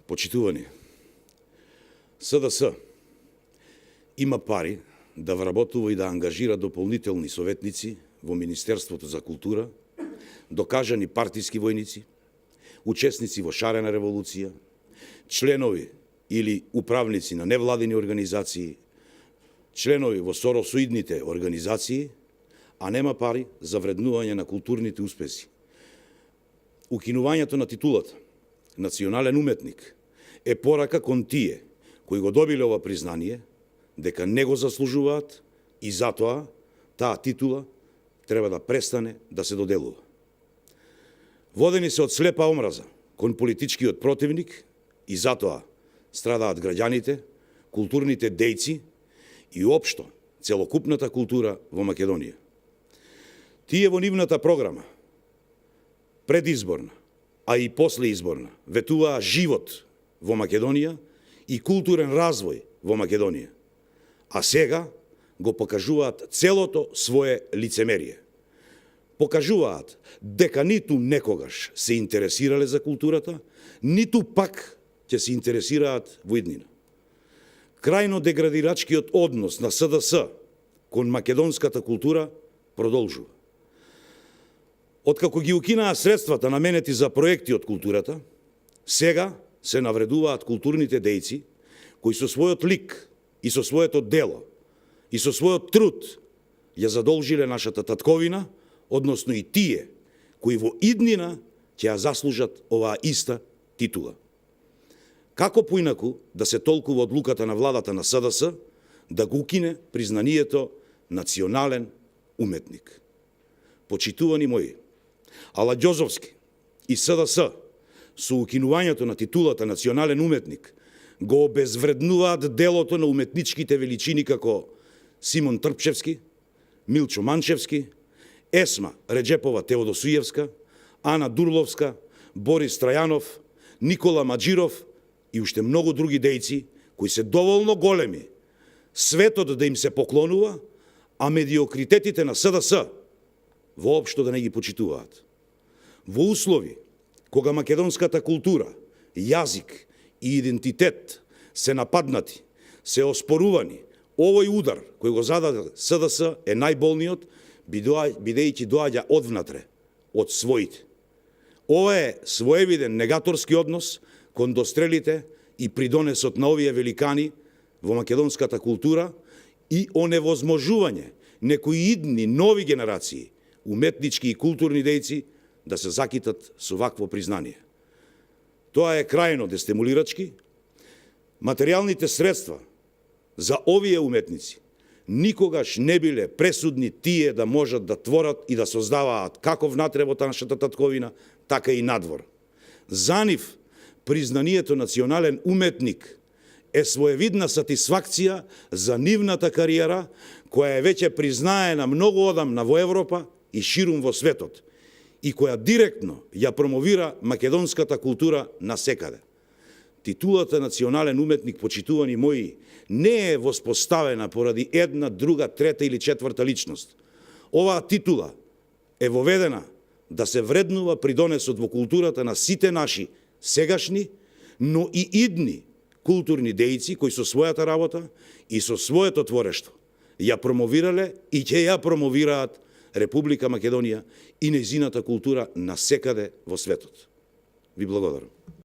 Почитувани, СДС има пари да вработува и да ангажира дополнителни советници во Министерството за култура, докажани партиски војници, учесници во шарена револуција, членови или управници на невладини организации, членови во соросоидните организации, а нема пари за вреднување на културните успеси. Укинувањето на титулата национален уметник е порака кон тие кои го добиле ова признание, дека не го заслужуваат и затоа таа титула треба да престане да се доделува. Водени се од слепа омраза кон политичкиот противник и затоа страдаат граѓаните, културните дејци и општо целокупната култура во Македонија. Тие во нивната програма, предизборна, а и послеизборна, ветуваа живот во Македонија и културен развој во Македонија. А сега го покажуваат целото свое лицемерие. Покажуваат дека ниту некогаш се интересирале за културата, ниту пак ќе се интересираат во иднина. Крајно деградирачкиот однос на СДС кон македонската култура продолжува. Откако ги укинаа средствата наменети за проекти од културата, сега се навредуваат културните дејци кои со својот лик и со своето дело и со својот труд ја задолжиле нашата татковина, односно и тие кои во иднина ќе ја заслужат оваа иста титула. Како поинаку да се толкува одлуката на владата на СДС да го укине признанието национален уметник? Почитувани мои, Ала Ѓозовски и СДС со укинувањето на титулата национален уметник го обезвреднуваат делото на уметничките величини како Симон Трпчевски, Милчо Манчевски, Есма Реджепова Теодосиевска, Ана Дурловска, Борис Трајанов, Никола Маџиров и уште многу други дејци кои се доволно големи светот да им се поклонува, а медиокритетите на СДС воопшто да не ги почитуваат. Во услови кога македонската култура, јазик и идентитет се нападнати, се оспорувани, овој удар кој го зададе СДС е најболниот, бидејќи доаѓа одвнатре, од своите. Ова е своевиден негаторски однос кон дострелите и придонесот на овие великани во македонската култура и оневозможување некои идни нови генерации, уметнички и културни дејци, да се закитат со вакво признание. Тоа е крајно дестимулирачки. Материјалните средства за овие уметници никогаш не биле пресудни тие да можат да творат и да создаваат како внатре во нашата татковина, така и надвор. За нив признанието национален уметник е своевидна сатисфакција за нивната кариера, која е веќе признаена многу одамна во Европа и ширум во светот, и која директно ја промовира македонската култура насекаде. Титулата национален уметник, почитувани мои, не е воспоставена поради една, друга, трета или четврта личност. Оваа титула е воведена да се вреднува придонесот во културата на сите наши сегашни, но и идни културни дејци кои со својата работа и со своето творештво ја промовирале и ќе ја промовираат Република Македонија и нејзината култура насекаде во светот. Ви благодарам.